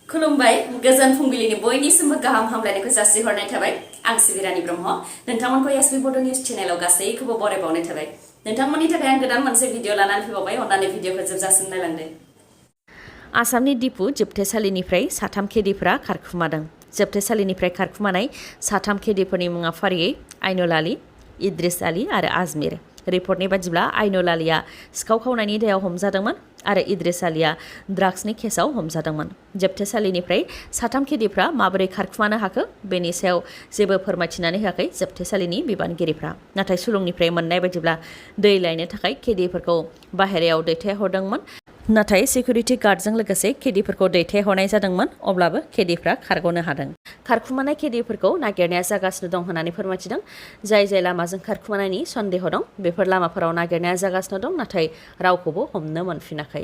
खुलुमबाय गोजोन फुंबिलिनि बयनिसिमबो गाहाम हामलायनायखौ जासिहरनाय थाबाय आं सिबिरानि ब्रह्म नोंथांमोनखौ एसबी बड' निउज चेनेलाव गासैखौबो बरायबावनाय थाबाय नोंथांमोननि थाखाय आं गोदान मोनसे भिडिअ लानानै फैबावबाय अन्नानै भिडिअखौ जोबजासिम नायलांदो आसामनि दिपु जोबथेसालिनिफ्राय साथाम केदिफोरा खारखुमादों जोबथेसालिनिफ्राय खारखुमानाय साथाम केदिफोरनि मुङा फारियै आइनुल आली इद्रिस आली आरो आजमिर रिपर्टनि बादिब्ला आइनुल आलीया सिखाव खावनायनि दायाव हमजादोंमोन आरो इद्रिस आलीया ड्राग्सनि केसाव हमजादोंमोन जोबथेसालिनिफ्राय साथाम केदिफ्रा माबोरै खारखुमानो हाखो बेनि सायाव जेबो फोरमायथिनानै होआखै जोबथेसालिनि बिबानगिरिफ्रा नाथाय सुलुंनिफ्राय मोननाय बादिब्ला दै लायनो थाखाय केदिफोरखौ बाहेरायाव दैथायहरदोंमोन नाथाय सिकिउरिटि गार्डजों लोगोसे केदिफोरखौ दैथायहरनाय जादोंमोन अब्लाबो केदिफ्रा खारग'नो हादों खारखुमानाय केदिफोरखौ नागिरनाया जागासिनो दं होननानै फोरमायथिदों जाय लामाजों खारखुमानायनि सन्देह दं बेफोर लामाफोराव नागिरनाया जागासिनो दं नाथाय रावखौबो हमनो मोनफिनाखै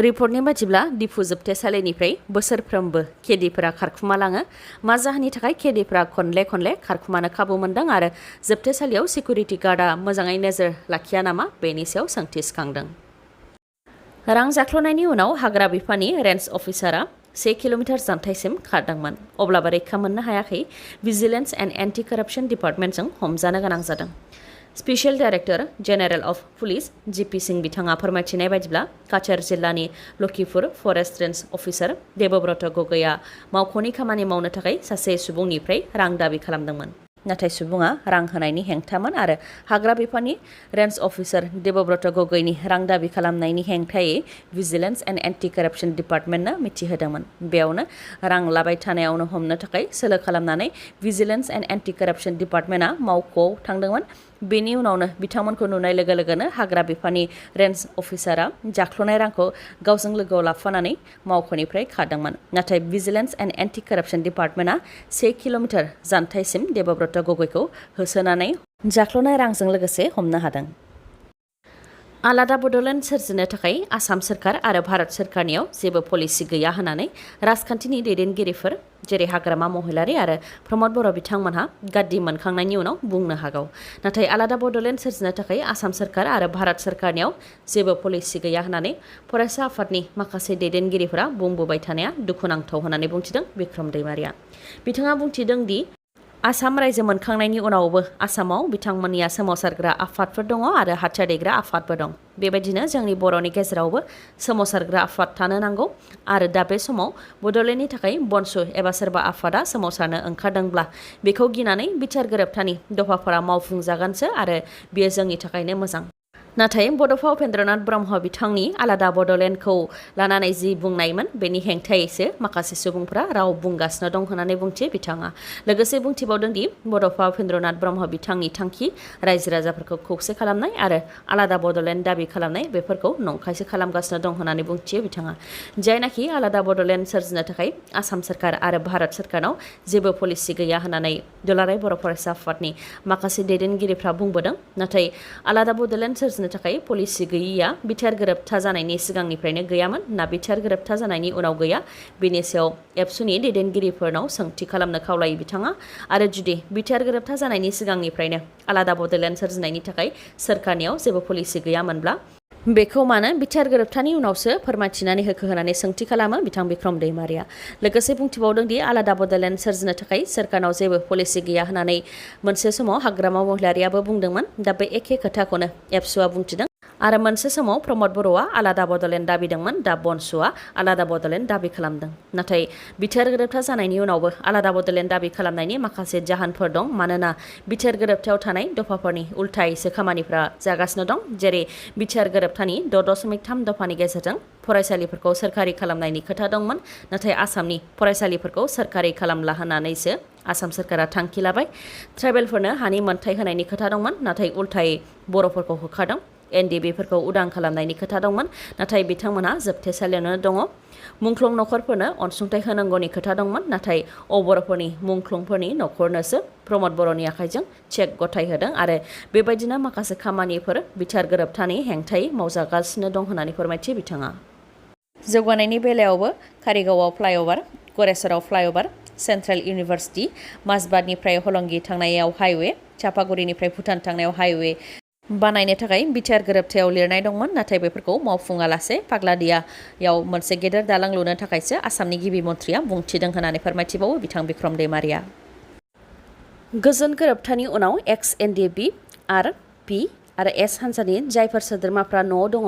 रिपर्टनि बादिब्ला दिपु जोबथेसालिनिफ्राय बोसोरफ्रोमबो केदिफोरा खारखुमालाङो मा जाहोननि थाखाय केदिफोरा खनले खारखुमानो खाबु मोनदों आरो जोबथेसालियाव सिकिउरिटि गार्डआ मोजाङै नोजोर लाखिया नामा बेनि सायाव सोंथि सिखांदों रां जाख्ल'नायनि उनाव हाग्रा बिफाननि रेन्ज अफिसारा 1 किल'मिटार जानथायसिम खारदोंमोन अब्लाबो रैखा मोननो हायाखै भिजिलेन्स एन्ड एन्टि कराप्शन डिपार्टमेन्टजों हमजानो गोनां जादों special director general of police GP Singh बिथाङा फोरमायथिनाय बायदिब्ला काछार जिल्लानि Lakhipur forest range officer Debabrata गगैआ मावख'नि खामानि मावनो थाखाय सासे सुबुंनिफ्राय रां दाबि खालामदोंमोन नाथाय सुबुङा रां होनायनि हेंथामोन आरो हाग्रा बिफाननि रेन्ज अफिसार देबब्रत गगैनि रां दाबि खालामनायनि हेंथायै भिजिलेन्स एन्ड एन्टि कराप्शन डिपार्टमेन्टनो मिथिहोदोंमोन बेयावनो रां लाबाय थानायावनो हमनो थाखाय सोलो खालामनानै भिजिलेन्स एन्ड एन्टि कराप्शन डिपार्टमेन्टआ मावख'आव थांदोंमोन बेनि उनावनो बिथांमोनखौ नुनाय लोगो लोगोनो हाग्रा बिफाननि रेन्ज अफिसारा जाख्ल'नाय रांखौ गावजों लोगोआव लाफानानै मावख'निफ्राय खारदोंमोन नाथाय भिजिलेन्स एन्ड एन्टि कराप्शन डिपार्टमेन्टआ 1 किल'मिटार जानथायसिम देबब्रत गगैखौ होसोनानै जाख्ल'नाय रांजों लोगोसे हमनो हादों आलादा बड'लेण्ड सोरजिनो थाखाय आसाम सोरखार आरो भारत सोरखारनियाव जेबो पलिसि गैया होननानै राजखान्थिनि दैदेनगिरिफोर जेरै हाग्रामा महिलारि आरो प्रमद बर' बिथांमोनहा गाद्दि मोनखांनायनि उनाव बुंनो हागौ नाथाय आलादा बड'लेण्ड सोरजिनो थाखाय आसाम सोरखार आरो भारत सोरखारनियाव जेबो पलिसि गैया होननानै फरायसा आफादनि माखासे दैदेनगिरिफोरा बुंबोबाय थानाया दुखुनांथाव होननानै बुंथिदों बिक्रम दैमारिया बिथाङा बुंथिदों दि आसाम रायजो मोनखांनायनि उनावबो आसामाव बिथांमोननिया सोमावसारग्रा आफादफोर दङ आरो हाथियार दैग्रा आफादबो दं बेबायदिनो जोंनि बर'नि गेजेरावबो सोमावसारग्रा आफाद थानो नांगौ आरो दा बे समाव बड'लेण्डनि थाखाय बनसु एबा सोरबा आफादा सोमावसारनो ओंखारदोंब्ला बेखौ गिनानै बिथार गोरोबथानि दफाफोरा मावफुंजागोनसो आरो बेयो जोंनि थाखायनो मोजां नाथाय बड'फा उपेन्द्रनाथ ब्रह्म बिथांनि आलादा बड'लेण्डखौ लानानै जि बुंनायमोन बेनि हेंथायैसो माखासे सुबुंफोरा राव बुंगासिनो दं होननानै बुंथि बिथाङा लोगोसे बुंथिबावदों दि बड'फा उपेन्द्रनाथ ब्रह्म बिथांनि थांखि रायजो राजाफोरखौ खौसे खालामनाय आरो आलादा बड'लेण्ड दाबि खालामनाय बेफोरखौ नंखायसो खालामगासिनो दं होननानै बुंथियो बिथाङा जायनाखि आलादा बड'लेण्ड सोरजिनो थाखाय आसाम सोरखार आरो भारत सोरखारनाव जेबो पलिसि गैया होननानै दुलाराय बर' फरायसा आफादनि माखासे दैदेनगिरिफ्रा बुंबोदों नाथाय आलादा बड'लेण्ड सोरजिनो थाखाय पलिसि गैयिया बिथार गोरोबथा जानायनि सिगांनिफ्रायनो गैयामोन ना बिथार गोरोबथा जानायनि उनाव गैया बेनि सायाव एबसुनि दैदेनगिरिफोरनाव सोंथि खालामनो खावलायो बिथाङा आरो जुदि बिथार गोरोबथा जानायनि सिगांनिफ्रायनो आलादा बड'लेण्ड सोरजिनायनि थाखाय सोरखारनियाव जेबो पलिसि गैयामोनब्ला बेखौ मानो बिथार गोरोबथानि उनावसो फोरमायथिनानै होखो होननानै सोंथि खालामो बिथां बिक्रम दैमारिया लोगोसे बुंथिबावदों दि आलादा बड'लेण्ड सोरजिनो थाखाय सोरखारनाव जेबो पलिसि गैया होननानै मोनसे समाव हाग्रामा महिलारियाबो बुंदोंमोन दा बे एखे खोथाखौनो एबसुआ बुंथिदों आरो मोनसे समाव प्रमद बर'आ आलादा बड'लेण्ड दाबिदोंमोन दा बनसुआ आलादा बड'लेण्ड दाबि खालामदों नाथाय बिथार गोरोबथा जानायनि उनावबो आलादा बड'लेण्ड दाबि खालामनायनि माखासे जाहोनफोर दं मानोना बिथार गोरोबथायाव थानाय दफाफोरनि उल्थायैसो खामानिफ्रा जागासिनो दं जेरै बिथार गोरोबथानि 6.3 दफानि गेजेरजों फरायसालिफोरखौ सोरखारि खालामनायनि खोथा दंमोन नाथाय आसामनि फरायसालिफोरखौ सोरखारि खालामला होननानैसो आसाम सोरखारा थांखि लाबाय ट्राइबेलफोरनो हानि मोनथाय होनायनि खोथा दंमोन नाथाय उल्थायै बर'फोरखौ होखारदों एनडिबिफोरखौ उदां खालामनायनि खोथा दंमन नाथाय बिथांमोना जोबथेसालियावनो दङ मुंख्लं नखरफोरनो अनसुंथाइ होनांगौनि खोथा दंमोन नाथाय बर'फोरनि मुंख्लंफोरनि नखरनोसो प्रमद बर'नि आखाइजों चेक गथायहोदों आरो बेबायदिनो माखासे खामानिफोर बिथार गोरोबथानि हेंथायै मावजागासिनो दं होननानै फोरमायथि बिथाङा जौगानायनि बेलायावबो कारिगावआव फ्लाइअभार गरेसराव फ्लाइअभार सेन्ट्रेल इउनिभार्सिटि माजबादनिफ्राय हलंगि थांनायाव हाइवे चापागुरिनिफ्राय भुटान थांनायाव हाइवे बानायनो थाखाय बिटिआर गोरोबथायाव लिरनाय दंमोन नाथाय बेफोरखौ मावफुङालासे फाग्लादियायाव मोनसे गेदेर दालां लुनो थाखायसो आसामनि गिबि मन्थ्रिया बुंथिदों होननानै फोरमायथिबावो बिथां बिक्रम दैमारिया। गोजोन गोरोबथानि उनाव XNDP RP आरो S हान्जानि जायफोर सोद्रोमाफ्रा न'आव दङ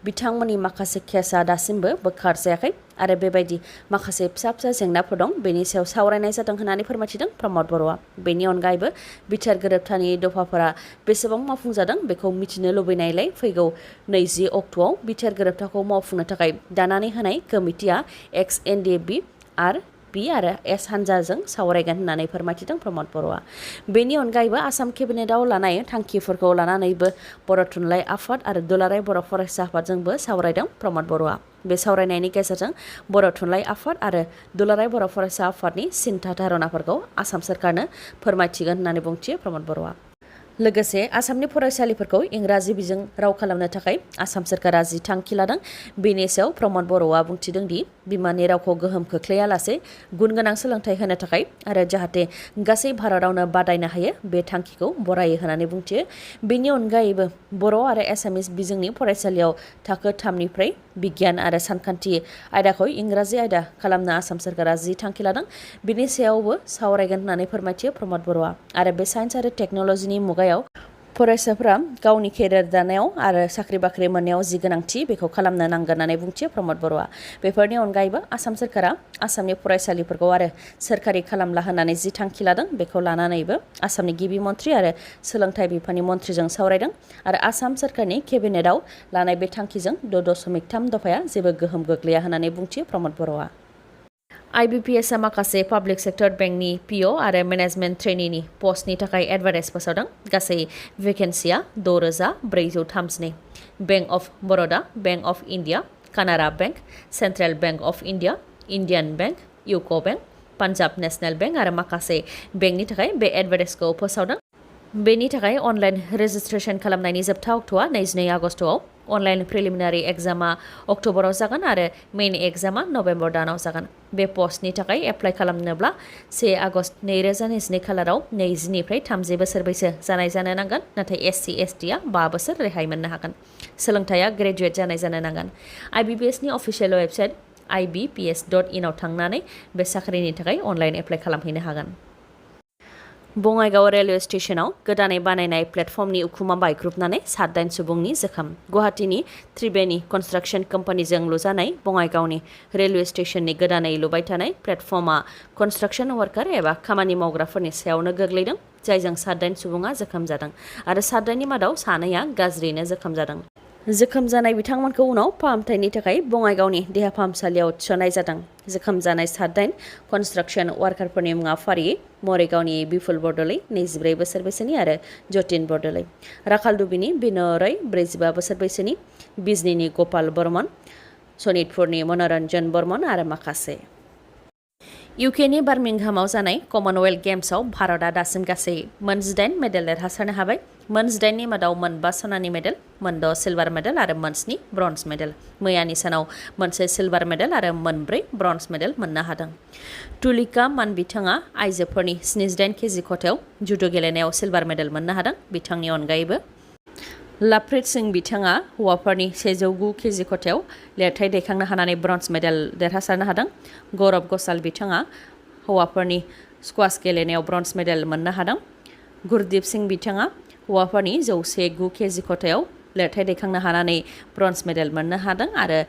बिथांमोननि माखासे केसआ दासिमबो बोखारजायाखै आरो बेबायदि माखासे फिसा फिसा जेंनाफोर दं बेनि सायाव सावरायनाय जादों होननानै फोरमायथिदों प्रमद बर'आ। बेनि अनगायैबो बिटिआर गोरोबथानि दफाफोरा बेसेबां मावफुंजादों बेखौ मिथिनो लुबैनायलाय फैगौ 20 अक्ट'आव बिटिआर गोरोबथाखौ मावफुंनो थाखाय दानानै होनाय कमिटिया XNDP RP आरो S हान्जाजों सावरायगोन होननानै फोरमायथिदों प्रमद बर'आ। बेनि अनगायैबो आसाम केबिनेटआव लानाय थांखिफोरखौ लानानैबो बर' थुनलाइ आफाद आरो दुलाराय बर' फरायसा आफादजोंबो सावरायदों प्रमद बर'आ। बे सावरायनायनि गेजेरजों बर' थुनलाइ आफाद आरो दुलाराय बर' फरायसा आफादनि सिन्था धारणाफोरखौ आसाम सोरखारनो फोरमायथिगोन होननानै बुंथियो प्रमद बर'आ। लोगोसे आसामनि फरायसालिफोरखौ इंराजि बिजों राव खालामनो थाखाय आसाम सोरखारा जि थांखि लादों बेनि सायाव प्रमद बर'आ बुंथिदों दि बिमानि रावखौ गोहोम खोख्लैयालासे गुन गोनां सोलोंथाइ होनो थाखाय आरो जाहाथे गासै भारतआवनो बादायनो हायो बे थांखिखौ बरायो होननानै बुंथियो। बेनि अनगायैबो बर' आरो एसामिस बिजोंनि फरायसालियाव थाखो 3निफ्राय बिगियान आरो सानखान्थि आयदाखौ इंराजि आयदा खालामनो आसाम सोरखारा जि थांखि लादों बेनि सायावबो सावरायगोन होननानै फोरमायथियो प्रमद बर'आ। आरो बे साइन्स आरो टेक्न'लजिनि मुगायाव फरायसाफोरा गावनि केरियार दानायाव आरो साख्रि बाख्रि मोननायाव जि गोनांथि बेखौ खालामनो नांगोन होननानै बुंथियो प्रमद बर'आ। बेफोरनि अनगायैबो आसाम सोरखारा आसामनि फरायसालिफोरखौ आरो सोरखारि खालामला होननानै जि थांखि लादों बेखौ लानानैबो आसामनि गिबि मन्थ्रि आरो सोलोंथाइ बिफाननि मन्थ्रिजों सावरायदों आरो आसाम सोरखारनि केबिनेटआव लानाय बे थांखिजों 6.3 दफाया जेबो गोहोम गोग्लैया होननानै बुंथियो प्रमद बर'आ। IBPSआ माखासे पाब्लिक सेक्टर बेंकनि PO आरो मेनेजमेन्ट ट्रेनिनि पस्टनि थाखाय एडभार्टाइज फोसावदों। गासै भेकेन्सिया 6,432। बेंक अफ बर'दा, bank of India, Canara bank, central bank of India, Indian bank, UCO' bank, Punjab national bank आरो माखासे बेंकनि थाखाय बे एडभार्टाइजखौ फोसावदों। बेनि थाखाय अनलाइन रेजिस्ट्रेसन खालामनायनि जोबथा अक्ट'आ 22 आगस्टआव। अनलाइन प्रिलिमिनारि एग्जामा अक्ट'बराव जागोन आरो मेइन एग्जामा नभेम्बर दानाव जागोन। बे पस्टनि थाखाय एप्लाइ खालामनोब्ला 1 आगस्ट 2022 खालाराव 20निफ्राय 30 बोसोर बैसो जानाय जानो नांगोन नाथाय SC/STआ 5 बोसोर रेहाय मोननो हागोन। सोलोंथाइया ग्रेजुवेट जानाय जानो नांगोन। IBPSनि अफिसियेल वेबसाइट ibps.in आव थांनानै बे साख्रिनि थाखाय अनलाइन एप्लाइ खालामहैनो हागोन। बङाइगाव रेलवे स्टेशनाव गोदानै बानायनाय प्लेटफर्मनि उखुमा बायग्रुबनानै 7-8 सुबुंनि जोखोम। गुवाहाटीनि त्रिवेणी कन्स्ट्राक्शन कम्पानिजों लुजानाय बङाइगावनि रेलवे स्टेशननि गोदानै लुबाय थानाय प्लेटफर्मआ कन्स्ट्राक्शन वार्कार एबा खामानि मावग्राफोरनि सायावनो गोग्लैदों जायजों 7-8 सुबुङा जोखोम जादों आरो 7-8नि मादाव 2आ गाज्रियैनो जोखोम जादों। जोखोम जानाय बिथांमोनखौ उनाव फाहामथायनि थाखाय बङाइगावनि देहा फाहामसालियाव थिसननाय जादों। जोखोम जानाय 7-8 कन्स्ट्राक्शन वार्कारफोरनि मुङा फारियै मरिगावनि बिपुल बरदलै 24 बोसोर बैसोनि आरो जतिन बरदलै, राखालदुबिनि बिनय 45 बोसोर बैसोनि, बिजनीनि गपाल बर्मन, सनितपुरनि मनोरन्जन बर्मन आरो माखासे। इउकेनि बार्मिंहामाव जानाय कमनवेल्थ गेम्सआव भारतआ दासिम गासै 18 मेडेल देरहासारनो हाबाय। 18नि मादाव 5 सनानि मेडेल, 6 सिलभार मेडेल आरो 7 ब्रन्ज मेडेल। मैयानि सानाव 1 सिलभार मेडेल आरो 4 ब्रन्ज मेडेल मोननो हादों। तुलिका मान बिथाङा आइजोफोरनि 78 केजि खथायाव जुद' गेलेनायाव सिलभार मेडेल मोननो हादों। बिथांनि अनगायैबो लवप्रीत सिंह बिथाङा हौवाफोरनि 109 केजि खथायाव लिरथाय दैखांनो हानानै ब्रन्ज मेडेल देरहासारनो हादों। गौरव घोषाल बिथाङा हौवाफोरनि स्क्वाश गेलेनायाव ब्रन्ज मेडेल मोननो हादों। गुरदीप सिंह बिथाङा हौवाफोरनि 109 केजि खथायाव लिरथाय दैखांनो हानानै ब्रन्ज मेडेल मोननो हादों आरो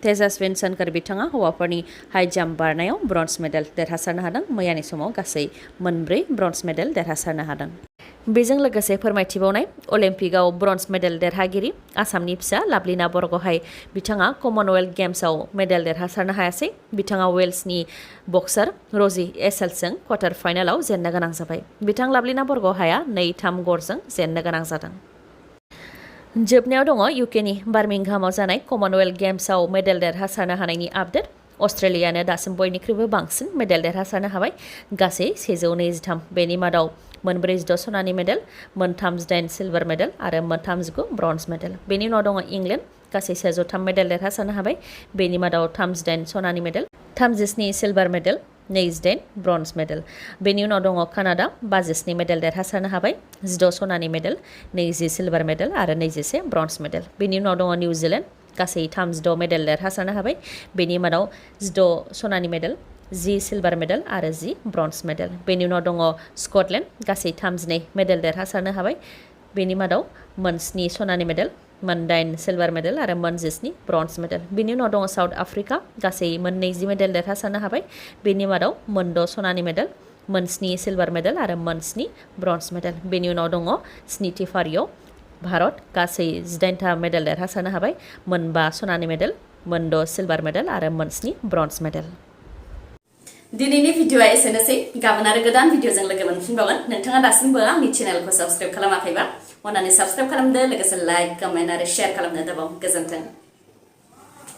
तेजस्विन शंकर बिथाङा हौवाफोरनि हाइ जाम्प बारनायाव ब्रन्ज मेडेल देरहासारनो हादों। मैयानि समाव गासै 4 ब्रन्ज मेडेल देरहासारनो हादों। बेजों लोगोसे फोरमायथिबावनाय अलिम्पिकआव ब्रन्ज मेडेल देरहागिरि आसामनि फिसा लाभलिना बरग'हाइ बिथाङा कमनवेल्थ गेम्सआव मेडेल देरहासारनो हायासै। बिथाङा वेल्सनि बक्सार र'जी एसेल्सजों क्वार्टार फाइनालाव जेननो गोनां जाबाय। बिथां लाभलिना बरग'हाइआ 2-3 गरजों जेननो गोनां जादों। जोबनायाव दङ इउकेनि बार्मिंहामाव जानाय कमनवेल्थ गेम्सआव मेडेल देरहासारनो हानायनि आपडेट। अस्ट्रेलियानो दासिम बयनिख्रुइबो बांसिन मेडेल देरहासारनो हाबाय, गासै 123। बेनि मादाव 46 सनानि मेडेल, 38 सिलभार मेडेल आरो 39 ब्रन्ज मेडेल। बेनि उनाव दङ इंलेन्ड, गासै 103 मेडेल देरहासारनो हाबाय। बेनि मादाव 38 सनानि medal, 37 silver medal, 28 bronze medal बेनि उनाव दङ कानाडा 52 मेडेल देरहासारनो हाबाय 16 सनानि मेडेल 20 सिलभार मेडेल आरो 21 ब्रन्ज मेडेल बेनि उनाव दङ निउजिलेण्ड गासै 36 मेडेल देरहासारनो हाबाय बेनि मादाव 16 सनानि मेडेल 10 सिलभार मेडेल आरो 10 ब्रन्ज मेडेल बेनि उनाव दङ स्कटलेण्ड गासै 32 मेडेल देरहासारनो हाबाय बेनि मादाव 7 सनानि मेडेल 8 सिलभार मेडेल आरो 7 ब्रन्ज मेडेल बेनि उनाव दङ साउथ आफ्रिका गासै 20 मेडेल देरहासारनो हाबाय बेनि मादाव 6 सनानि मेडेल 7 सिलभार मेडेल आरो 7 ब्रन्ज मेडेल बेनि उनाव दङ स्निथि फारियाव भारत गासै 18 मेडेल देरहासारनो हाबाय 5 सनानि मेडेल 6 सिलभार मेडेल आरो 7 ब्रन्ज मेडेल दिनैनि भिडिअआ एसेनोसै गाबोन आरो गोदान भिडिअजों लोगो मोनफिनबावगोन नोंथाङा दासिमबो आंनि चेनेलखौ साबस्क्राइब खालामाखैबा अन्नानै साबस्क्राइब खालामदो लोगोसे लाइक कमेन्ट आरो शेयार खालामनो दाबाव गोजोन्थों